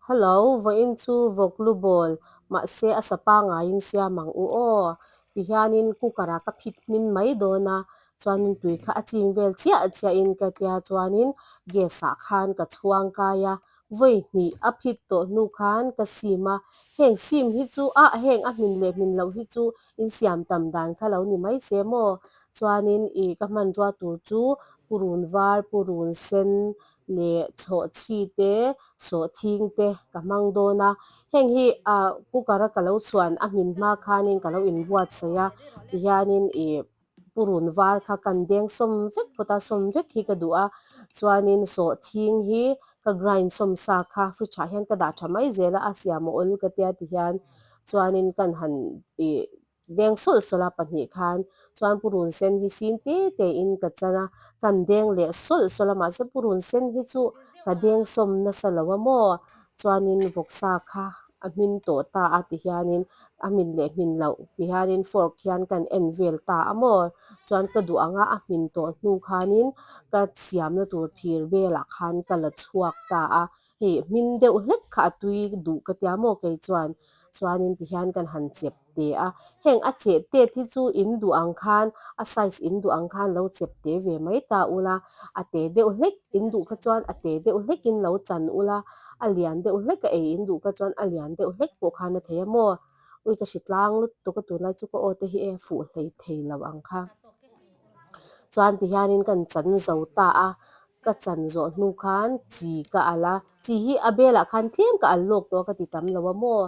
Hello, vawiin chu vawk lu bawl, mahse a sa pangaiin siam ang u aw. Tihianin cooker ah ka phit hmin mai dawn a, chuanin tui kha a chim vel chiah chiahin ka tia chuanin gas ah khan ka chhuang kai a, vawi hnih a phit tawh hnu khan ka sim a, heng sim hi chu ah heng a hmin leh hmin loh hi chu insiam tam dan kha lo ni mai se maw? Chuanin ih ka hmanrua tur chu purun var, purun sen leh chhawhchhi te, sawhthing te ka hmang dawn a. Heng hi ah cooker a ka lo chhuan a hmin hma khanin ka lo inbuatsaih a, tihianin ih purun var kha kan deng sawm vek phawt a, sawm vek hi ka duh a. Chuanin sawhthing hi ka grind sawm sa kha fridge ah hian ka dah tha mai zel a, a siam a awl ka tia tihian chuanin kan han ih Deng sawlh sawlh a pahnih khan chuan purun sen hi sin te te in ka chan a, kan deng leh sawlh sawlh a mahse purun sen hi chu ka deng sawm nasa lo a maw? Chuanin vawksa kha a hmin tawh ta a ti hianin a hmin leh hmin loh ti hianin fork hian kan en vel ta a maw? Chuan ka duh anga a hmin tawh hnu khanin ka siamna tur thir velah khan ka la chhuak ta a, hei hmin deuh hlek kha a tui duh ka tia maw kei chuan chuanin tihian kan han chep te a, heng a cheh tet hi chu in duh ang khan a size in duh ang khan lo chep te ve mai ta ula, a te deuh hlek in duh kha chuan a te deuh hlek in lo chan ula, a lian deuh hlek a ei in duh kha chuan a lian deuh hlek pawh khan a thei a maw? Ui ka hri tlang lutuk a tunlai chu ka aw te hi e fuh hlei thei lo ang kha. Chuan tihianin kan chan zo ta a, Ka chan zawh hnu khan chi ka al a, chi hi a belah khan tlem ka al lawk tawh a ka ti tam lo a maw?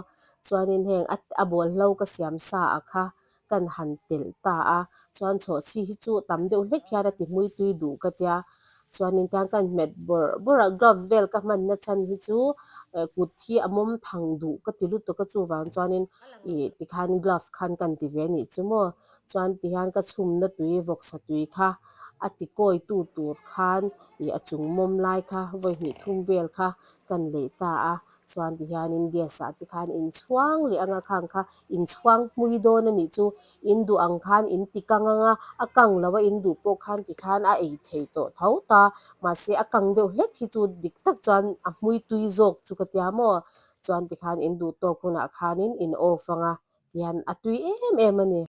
Chuanin heng a a bawlhlo ka siam sa ah kha kan han telh ta a, chuan chhawhchhi hi chu tam deuh hlek hian a ti hmui tui duh ka tia, chuanin tiang kan hmet bawrh bawrh a, gloves vel ka hmanna chhan hi chu kut hi a mawm thang duh ka ti lutuk a chuvang chuanin ih tikhan glove khan kan ti ve a nih chu maw? Chuan tihian ka chhumna tui vawksa tui kha a ti kawi tu tur khan ih a chung mawm lai kha vawi hnih thum vel kha kan lei ta a, chuan tihianin gas ah te khan in chhuang leh anga khang kha in chhuang hmui dawn a nih chu in duh ang khan in ti kang anga a kang lo a in duh pawh khan tikhan a ei thei tawh tho ta mahse a kang deuh hlek hi chu dik tak chuan a hmui tui zawk chu ka tia maw chuan tikhan in duh tawk hunah khanin in off anga tihian a tui em em a ni.